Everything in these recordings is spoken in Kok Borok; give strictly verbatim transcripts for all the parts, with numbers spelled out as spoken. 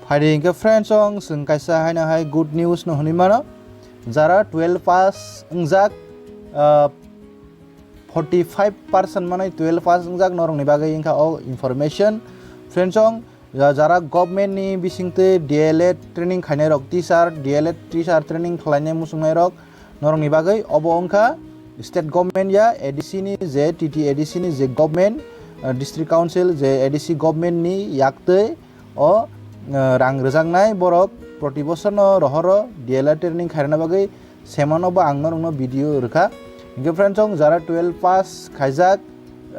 Phaidi hinkhe friends, chwng kaisa haino hai good news no hwnwi mano. Jara twelve pass wngjak, ah, forty five percent manwi twelve pass wngjak norokni bagwi wngkha o information. Friends, chwng ja-, jara government ni bisingtwi D L Ed training khainai rok, teacher, D L Ed teacher training khlainai muchungnai rok, norokni bagwi obo wngkha state government ya A D C ni je T T A D C ni je government, ah, district council je A D C government ni yaktwi o, ah, rang rwjaknai borok proti bosorno rohoro D L Ed training khairokna bagwi semano bo ang norokno video rwkha. Hinkhe friends, chwng jara twelve pass khaijak,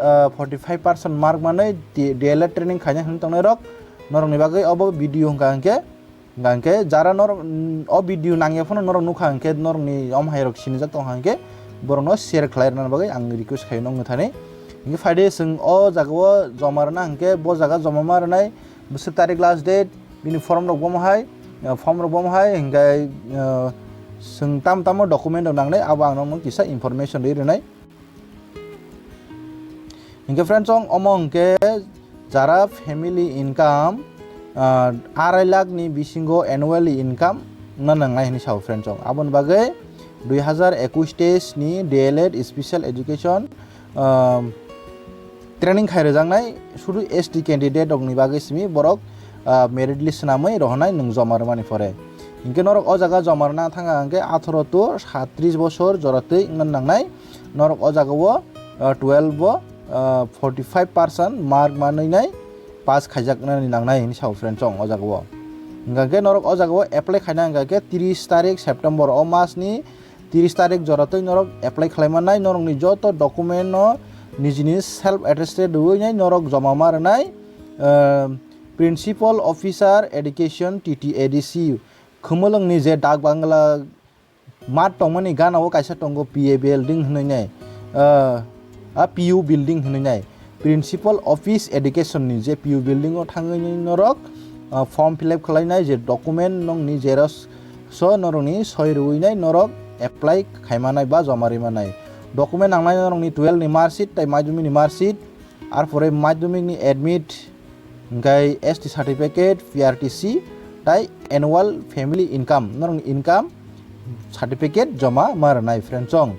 ah, forty five percent mark manwi D-, D L Ed training khaina hwnwi tongnai rok norokni bagwi obo video wngkha hinkhe. Hingkha hinkhe jara norok, mm, o video nangya phano norok nukha hinkhe norokni om hai rok sinijak tongkha hinkhe borokno share khlai rwna bagwi ang request khaio nokni thani. Hinkhe phaidi chwng o jaga o joma rwna hinkhe bo jaga joma ma rwnai bwswk tarik last date, bini form rok bomo hai, ah, form rok bomo hai hinkhe, ah, chwng tam tamo document rok nangnai abo ang nokno kisa information rwi rwnai. Hinkhe friends, chwng omo hinkhe jara family income, ah, arai lakh ni bisingo annually income wngna nangnai hinwi sao friends, chwng. Aboni bagwi dui hazar ekush teis ni D L Ed special education, ah, training khai rwjaknai sudu S T candidate rokni bagwi simi borok, ah, merit list swnamwi rohornai nwng joma rwmani pore. Hinkhe norok o jaga joma rwna thangkha hinkhe atharo to sattris bosor joratwi wngna nangnai. Norok o jaga o, ah, twelve o, ah, forty five percent mark manwi nai pass khaijaknani nangnai hinwi sao friends, chwng o jaga o. Hingkha khe norok o jaga o apply khaina hingkha khe tris tarik September o mas ni tris tarik joratwi norok apply khlai mannai, norokni joto document no nijini self attested rwui nai norok joma ma rwnai, ah, Principal Officer Education T T A D C Khumulwng ni je dak bangla mat tongmani gana o kaisa tongo P A building hinwi nai, ah, a P U building hinwi nai, Principal Office Education ni je P U building o thangwi nai norok, ah, form fill up khlai nai je document nokni xerox so norokni soi rwui nai norok apply khai manai ba joma rwi manai. Document nangnai norokni twelve ni mark sheet tai madhyamik ni mark sheet, arpore madhyamik ni admit, hingkhai S T certificate, P R T C, tai annual family income, norokni income certificate joma ma rwnai friends, chwng.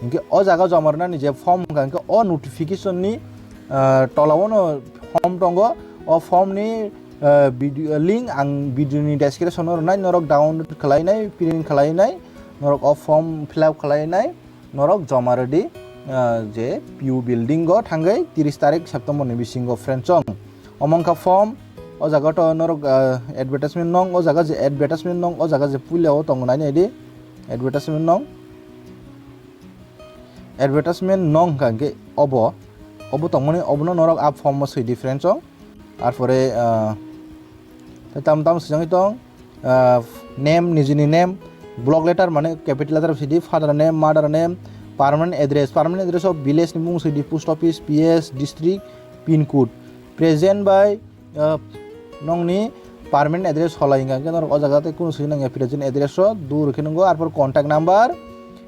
Hinkhe o jaga joma rwnani je form hingkha hinkhe o notification ni, ah, tola o no form tongo, o form ni, ah, video link ang video ni description o rwnai, norok download khlai nai, print khlai nai, norok o form fill up khlai nai. Norok joma rwdi, ah, je P U building o thangwi tris tarik September ni bisingo friends, chwng. Omo wngkha form, o jaga to norok, ah, advertisement nong, o jaga je advertisement nong, o jaga je puila o tongo nai nai di advertisement nong. Advertisement nong hingkha hinkhe obo, obo tongmani obono norok a form o swi di friends, chwng. Arpore, ah, tei tam tam swijagwi tong, ah, name, nijini name, block letter mane capital letter sidi, father name, mother name, permanent address, permanent address of village ni mung sidi, post office, P S, district, pin code, present by, ah, nongni permanent address holai hingkha hinkhe norok o jaga tei kunu swi nangya present address o dur khe nungo, arpor contact number,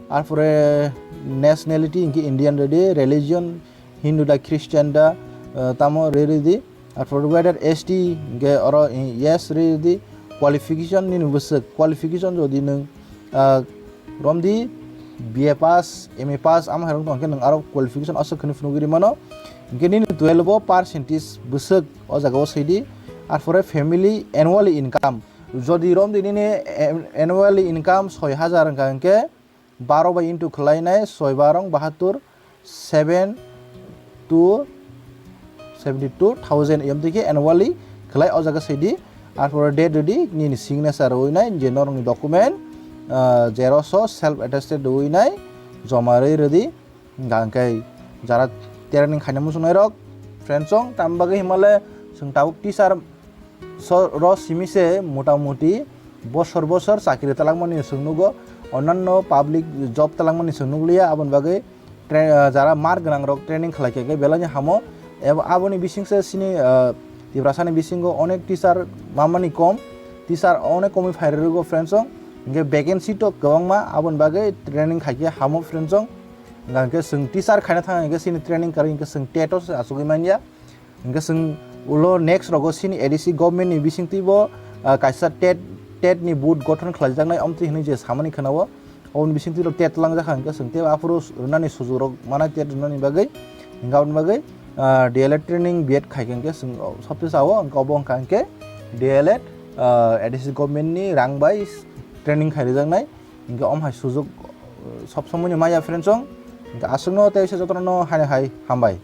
arpore nationality hinkhe Indian rwdi, religion Hindu da Christian da, ah, tamo rwrwdi. Arpor whether S T hinkhe oro, eh, yes rwrwdi. Qualification nini bwswk, qualification jodi nwng, ah, romdi B A pass, M A pass, amo hai rok tongkhe nwng aro qualification aswk kheno phunugwi rwi mano. Hinkhe nini twelve o percentage bwswk o jaga o swidi. Arpore family annually income. Jodi romdi nini, eh, annually income soi hajar wngkha hinkhe, baro bai into khlai nai, soi barong bahattur, seven to seventy two thousand yom twi khe annually khlai o jaga sidi. Arpore date rwdi nini signature rwui nai je norokni document, ah, xerox o self attested rwui nai joma rwi rwdi. Hingkha hinkhe jara training khaina muchungnai rok friends, chwng tam bagwi himale chwng tabuk teacher so ro simi se mota moti bosor bosor chakri talangmani chwng nugo, onanno public job talangmani chwng nukliya, aboni bagwi tra-, ah, jara mark gwnang rok training khlai khe belai hamo. Ebo aboni bising se chini, ah, Tiprasani bisingo onek teacher mamani kom, teacher onek komwi phai rwgo friends, chwng hinkhe vacancy to kwbangma, aboni bagwi training khaikhe hamo friends, chwng. Hingkha hinkhe chwng teacher khaina thang hinkhe chini training kwrwi hinkhe chwng tet o se achugwi manya. Hinkhe chwng ulo next rogo chini A D C government ni bisingtwi bo ah, kaisa TET, TET ni board gothon khlaijaknai omtwi hinwi je samani khwnao, oboni bisingtwi rok TET langjak kha hwnkhe chwng tei aphuru rwnani sujukrok manai TET rwnani bagwi, hwnkhe aboni bagwi, ah, D L Ed training B Ed khaikha hwnkhe chwng, oh, sobse chao, hwnkhe obo wngkha hwnkhe D L Ed, ah, A D C government ni rang bai training khairijaknai, hwnkhe omo hai sujug, uh, sob somoino maya friends chwng, hwnkhe aswkno tei se jotono haino hai hambai.